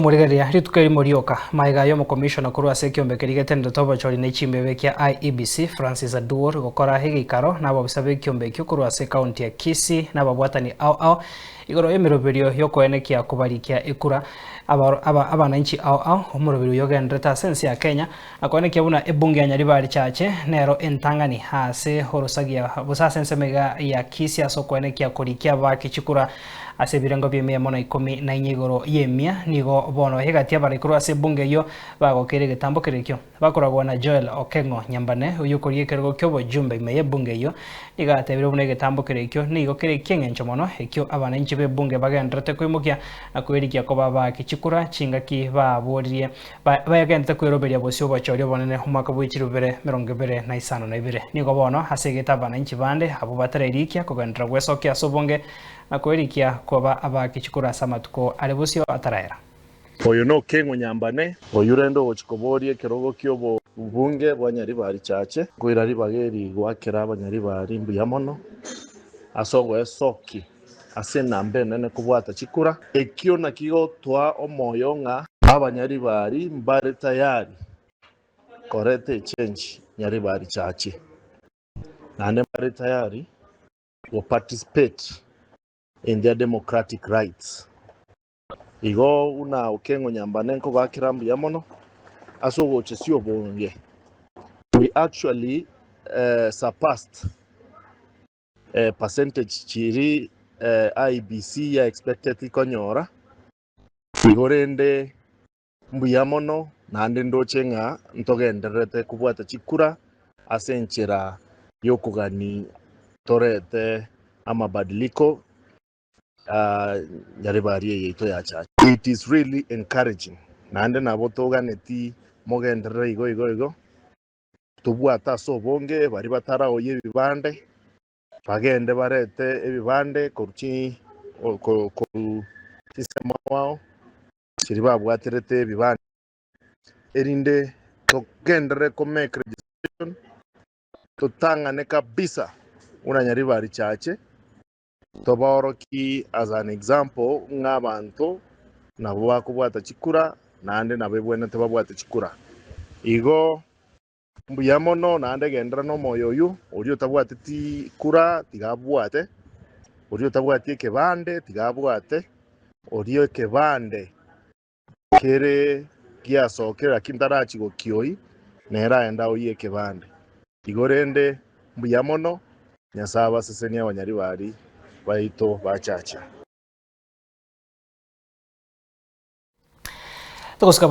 Morigereria rituko erimo rioka, magega y'omokomishona korwa ase ekiombe keria getenenete obochori ne chimbebe kia IEBC, Francis Aduor, gokora egeikaro nabobisa b'ekiombe ekio korwa ase ekaunti ya Kisii na ababwatani ao ao igoro y'emeroberio y'okoenekia kobarikia ekura abananchi ao ao. Omoroberio oyio ogendererete ase ense ya Kenya na koenekia buna ebunge ya Nyaribari Chache nero entang'ani ase orosagia gose ase ensemo iga ya Kisii ase okoenekia korikia abaaki chikura Ase ebirengo bi'emiemo na ikomi na inye igoro y'emia, nigo bono egati abarai korwa ase ebunge eyio bagokeire egetambo keria ekio. Bakoragwa na Joel Okeng'o Nyambane, oyio okoria ekerogo ki'obojumbe ime y'ebunge eyio, nigo atebire buna egetambo keria ekio nigo kere eki'eng'encho mono ekio abananchi b'ebunge bagendererete koimokia na kwerigia koba abaaki chikura chingaki baaboririe bagenderete kweroberia bosio obochori obonene omwaka bwe chilifu bibere merongo ebere na isano na ibere. Nigo bono ase egete abananchi bande abwo batarairikia kogenderera gwesokia ase obonge Na kwerikia koba abaaki korwa ase amatuko are bosio ataraera. Oyo nokeng'u nyambane. Oyio rende ogochia koboria ekerogo ki'obobunge bwa Nyaribari Chache. Nkoira ribaga eri goakera abanyaribari mbuya mono ase ogoesoki ase enamba enene kobwata chikura. Ekio nakio gotoa omoyo ng'a abanyaribari mbare tayari koreta echenji Nyaribari Chache naende mbare tayari go participate in their democratic rights. Igo buna Okeng'o Nyambane nkobakera mbuya mono ase ogochesia obonge. We actually surpassed percentage chiri IEBC ya expected konyora. Igo rende mbuya mono naende ndoche ng'a ntogendererete kobwata chikura ase enchera y'okogani torete amabadiliko nyaribari eye yaito ya Chache. It is really encouraging naende nabo toganeti mogenderere igo igo igo tobwate ase obonge baria bataraoyia ebibande bagende barete ebibande korwa chi korwa chinsemo ao chiria babwaterete ebibande erinde togenderere ko make registration totang'ane kabisa buna Nyaribari Chache tobaorokie as an example ng'a abanto nabo bakobwata chikura naende nabo ebwenerete babwate chikura. Igo mbuya mono naende genderera nomoyo oyio, oria otabwateti kura tiga abwate, oria otabwati ekebande tiga abwate, oria ekebande kere giasokire lakini tarachi gokioi, nere aende aoyie ekebande. Igo rende mbuya mono, Nyasae abasesenie abanyaribari baito bachache. Togosika.